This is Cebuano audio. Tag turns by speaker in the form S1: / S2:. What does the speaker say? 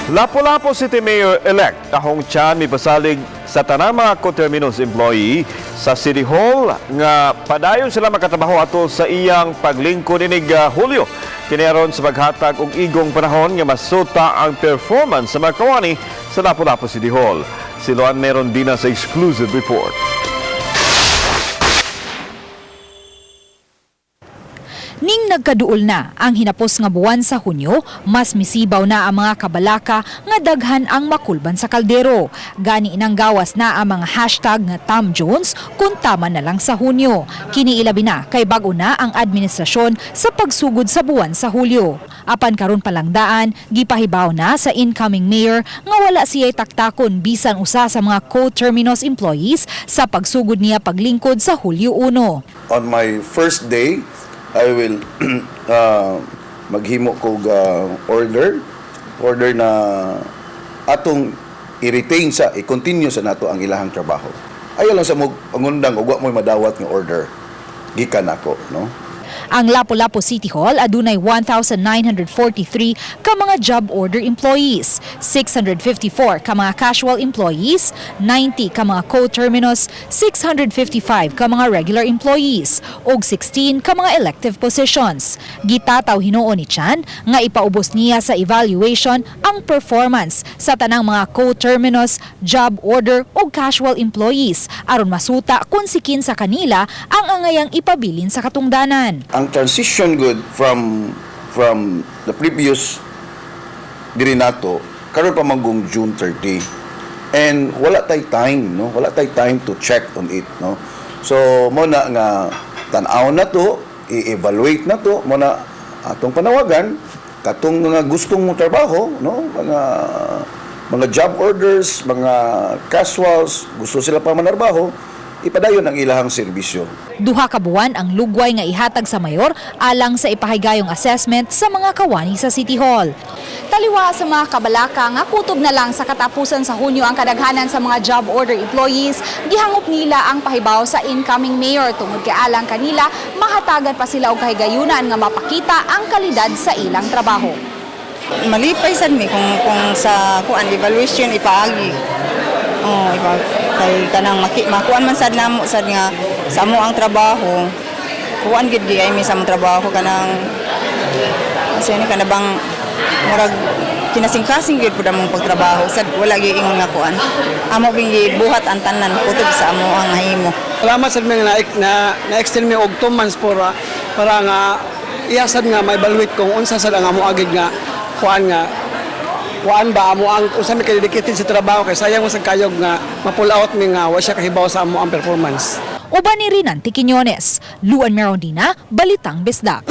S1: Lapu-Lapu City Mayor-elect Ahong Chan mipasalig sa tanang mga coterminous employee sa City Hall nga padayon sila makatrabaho atol sa iyang paglingkod inig Hulyo. Kini aron sa paghatag og igong panahon nga masuta ang performance sa mga kawani sa Lapu-Lapu City Hall. Si Luan Meron Dina sa exclusive report.
S2: Ning nagkaduol na ang hinapos nga buwan sa Hunyo, mas misibaw na ang mga kabalaka nga daghan ang makulban sa kaldero. Gani inang gawas na ang mga hashtag nga Tam Jones kung tama na lang sa Hunyo. Kini ilabi na kay bag-o na ang administrasyon sa pagsugod sa buwan sa Hulyo. Apan karon pa lang daan, gipahibaw na sa incoming mayor nga wala siya'y taktakon bisan usa sa mga co-terminus employees sa pagsugod niya paglingkod sa Hulyo 1.
S3: On my first day, I will maghimo kog order na atong i-retain sa, i-continue sa nato ang ilahang trabaho. Ayaw lang sa mo pangundang og wa mo'y madawat nga order gikan nako, no?
S2: Ang Lapu-Lapu City Hall adunay 1,943 ka mga job order employees, 654 ka mga casual employees, 90 ka mga co-terminus, 655 ka mga regular employees, ug 16 ka mga elective positions. Gitataw hinuon ni Chan nga ipaubos niya sa evaluation ang performance sa tanang mga co-terminus, job order ug casual employees aron masuta kung sikin sa kanila ang angayang ipabilin sa katungdanan.
S3: Ang transition good from the previous diri nato karon pa manggong June 30 and wala tay time, no? Wala tay time to check on it, no? So mo na nga tan-aw na to, i-evaluate na to. Mo na atong panawagan katong mga gustong mo trabaho, no, mga job orders, mga casuals, gusto sila pa manarbaho, ipadayon ang ilahang serbisyo.
S2: 2 ka buwan ang lugway nga ihatag sa mayor alang sa ipahigayong assessment sa mga kawani sa City Hall. Taliwa sa mga kabalaka nga kutob na lang sa katapusan sa Hunyo ang kadaghanan sa mga job order employees, gihangop nila ang pahibaw sa incoming mayor tungod kay alang kanila mahatagan pa sila og kahigayunan nga mapakita ang kalidad sa ilang trabaho.
S4: Malipay sad mi kung sa kuan evaluation ipaagi. Oh, ipa kay kanang makuan man sad namo sad nga sa amo ang trabaho. Kuan gid gi ay mi sa among trabaho kanang kasi ni kana bang murag kinasingkasing gid pud among pagtrabaho sad wala gyud ingon nga kuan. Amo gyud buhat ang tanan kutob sa amo ang nahimo.
S5: Salamat sa mga na extend mi og 2 months para nga iya sad nga ma-evaluate kung unsa sad ang amo agid nga kuan ba amo ang unsa mi ka-dedicated sa trabaho kay sayang mo sa kayog nga ma-pull out mi nga wa siya kahibaw sa amo ang performance.
S2: Uban ni Rinanti Quiñones, Luan Merondina, Balitang Bisdak.